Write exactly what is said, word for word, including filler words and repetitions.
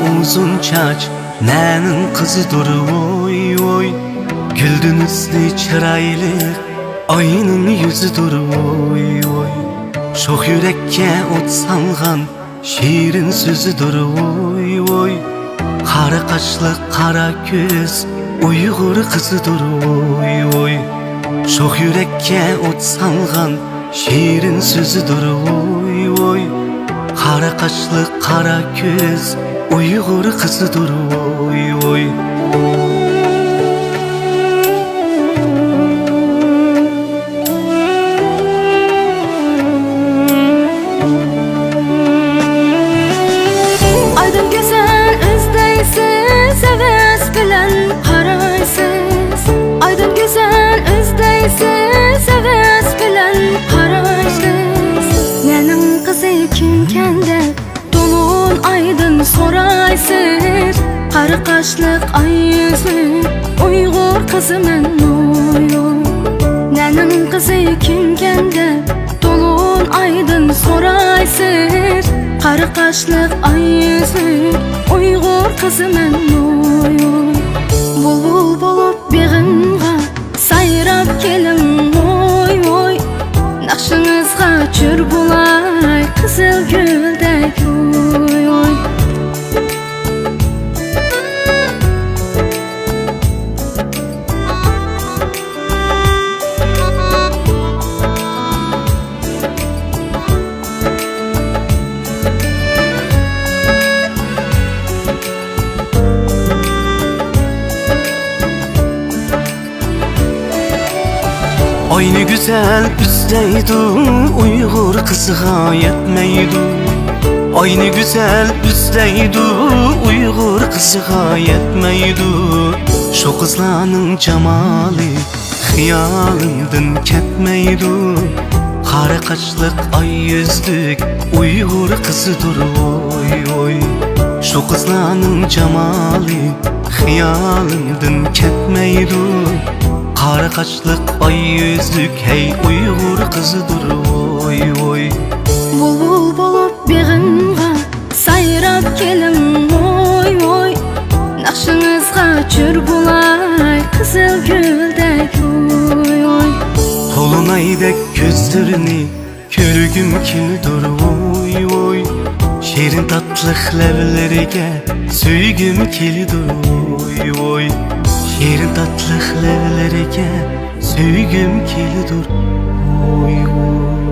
ئۇزۇن چاچ نەنىڭ قىزىدۇر، ۋوي، ۋوي. گۈلدىن ئۈزدى چىرايلىق ئاينىڭ يۈزىدۇر، ۋوي، ۋوي. شوخ يۈرەككە ئوت سالغان شېرىن سۆزىدۇر، ۋوي، ۋوي. قارا قاشلىق، قارا كۆز ئۇيغۇر قىزىدۇر، ۋوي، ۋوي. شوخ يۈرەككە ئوت سالغان شېرىن سۆزىدۇر، ۋوي، ۋوي. قارا قاشلىق، قارا كۆز ئۇيغۇر قىزىدۇر، ۋوي، ۋوي. ئايدىن گۈزەل ئىزدەيسىز، ھەۋەس بىلەن قارايسىز. ئايدىن گۈزەل ئىزدەيسىز، ھەۋەس بىلەن قارايسىز. نەنىڭ قىزى كىمكەن دەپ، دولۇن ئايدىن سورايسىز. قارا قاشلىق، ئاي يۈزلۈك ئۇيغۇر قىزىمەن، ۋوي، ۋوي. نەنىڭ قىزى كىمكەن دەپ، دولۇن ئايدىن سورايسىز. قارا قاشلىق، ئاي يۈزلۈك ئۇيغۇر قىزىمەن، ۋوي، ۋوي. بۇلبۇل بولۇپ بېغىمغا سايراپ كېلىڭ، ۋوي، ۋوي. ناخشىڭىزغا چۆر بولاي قىزىل گۈلدەك، ۋوي، ۋوي. ئاينى گۈزەل ئىزدەيدۇ، ئۇيغۇر قىزىغا يەتمەيدۇ. ئاينى گۈزەل ئىزدەيدۇ، ئۇيغۇر قىزىغا يەتمەيدۇ. شۇ قىزلارنىڭ جامالى خىيالىمدىن كەتمەيدۇ. قارا قاشلىق، ئاي يۈزلۈك ئۇيغۇر قىزىدۇر، ۋوي، ۋوي. شۇ قىزلارنىڭ جامالى خىيالىمدىن كەتمەيدۇ. قارا قاشلىق، ئاي يۈزلۈك، ھەي، ئۇيغۇر قىزىدۇر، ۋوي، ۋوي. بۇلبۇل بولۇپ بېغىمغا سايراپ كېلىڭ، ۋوي، ۋوي. ناخشىڭىزغا چۆر بولاي قىزىل گۈلدەك، ۋوي، ۋوي. تولۇنئايدەك كۆزلىرىنى كۆرگۈم كېلىدۇر، ۋوي، ۋوي. شېرىن تاتلىق لەۋلىرىگە سۆيگۈم كېلىدۇ، ۋوي، ۋوي. شېرىن تاتلىق لەۋلىرىگە سۆيگۈم كېلىدۇ، ۋوي، ۋوي.